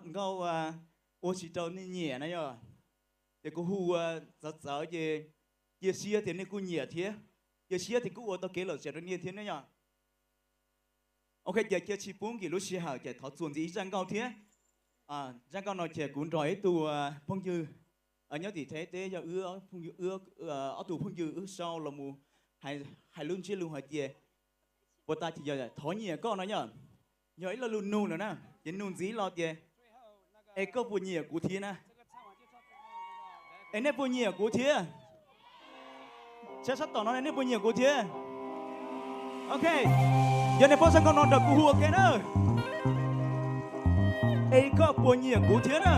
Nkauj ua tsis tau nej nyiam na yog. Ces kuv hu ua txawv txawv ces cia siab tias nej kuj nyiam thiab, cia siab tias kuj ua tau kev lom zem rau nej thiab ne yog. Ok, ces cia tsis pub nkim lub sij hawm ces thov txuas ntxiv ib zaj nkauj thiab. Zaj nkauj no ces kuv nrog ib tug phooj ywg nyob tim Thaib teb yog ob tug phooj ywg wb sau los mus hais lub ntsiab lus hais tias, puas tas ces yog thov nyiam koj no yog, yog ib lo lus nug lawm na, ces nug ntxiv los tias, es koj puas nyiam kuv thiab na? Es nej puas nyiam kuv thiab? Sab sab tom no nej puas nyiam kuv thiab? Ok, yog nej paub zaj nkauj no nrog kuv hu ua ke na. Es koj puas nyiam kuv thiab na?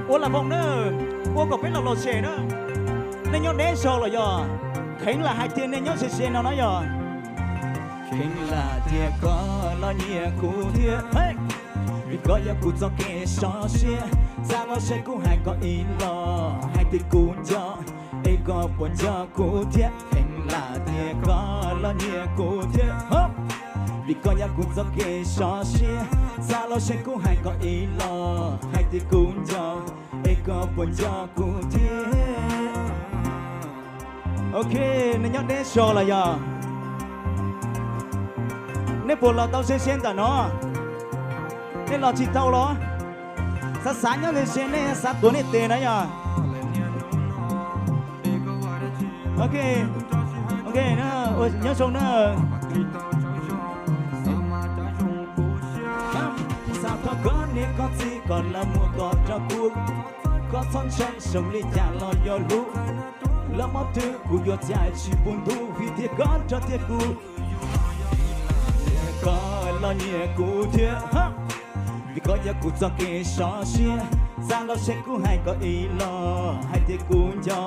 Ua lam voos na, ua kom peb los lom zem na. Nej nyob deb zog los yog? Kheev lam hais tias nej nyob ze ze no na yog. Kheev lam tias koj los nyiam kuv thiab, vim koj yog kuv txoj kev sov siab. Txav los seb kuv hais koj ib los hais tias kuv nco, es koj puas nco kuv thiab? Kheev lam tias koj los nyiam kuv thiab, vim koj yog kuv txoj kev sov siab. Txav los seb kuv hais koj ib los hais tias kuv nco, es koj puas nco kuv thiab? Ok, nej nyob deb zog los yog? Nej puas los tau ze ze ntawm no? Nej los tsis tau los? Xav xav nyob ze ze nej xav tuav nej tes na yog? Ok, ok, nyob zoo na. Xav thov koj niam koj txiv kom lawv muab koj rau kuv, koj txhob ntshai zoo li cas los yog hlub. Lawv mob twg kuv yuav cais tsis pub ntub vim tias koj nrog thiab kuv. Koj los nyiam kuv thiab, vim koj yog kuv txoj kev sov siab. Txav los seb kuv hais koj ib los hais tias kuv nco,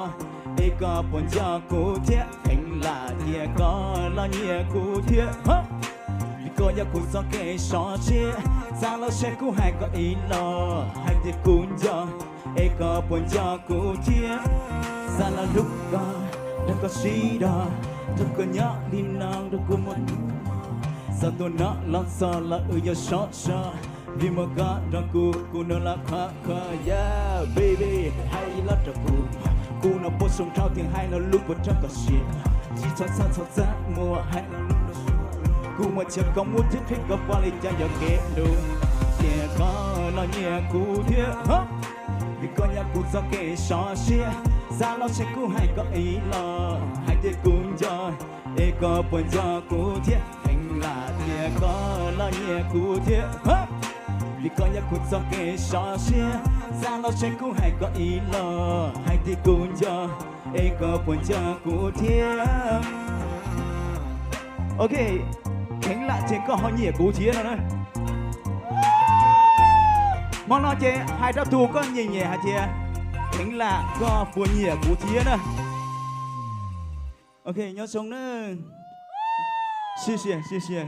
es koj puas nco kuv thiab? Kheev lam tias koj los nyiam kuv thiab, vim koj yog kuv txoj kev sov siab. Txav los seb kuv hais koj ib los hais tias kuv nco, es koj puas nco kuv thiab? Xav los hlub koj, nrog koj sib dog, nrog koj nyob li no nrog kuv mus. Txog tus no los txog los wb yuav sov so, vim muaj koj nrog kuv, kuv nrog lawv qhov kho yog baby. Hais ib los rau kuv, kuv no puas zoo dhau tias hais lo lus puas rau koj siab. Tsis txhob txhawj txhob txaj muag hais lo lus, kuv muaj chaw koj muaj thiab qhia koj pom li cas yog kev hlub. Tias koj los nyiam kuv thiab, vim koj yog kuv txoj kev sov siab. Txav los seb kuv hais koj ib los hais tias kuv nco, es koj puas nco kuv thiab? Kheev lam tias koj los nyiam kuv thiab, vim koj yog kuv txoj kev sov siab. Txav los seb kuv hais koj ib los hais tias kuv nco, es koj puas nco kuv thiab? Ok, kheev lam ces koj ho nyiam kuv thiab no na. Hmo no ces hais rau tus koj nyiam nyiam hais tias, kheev lam koj puas nyiam kuv thiab na. Ok, nyob zoo na. Sia sia, sia sia.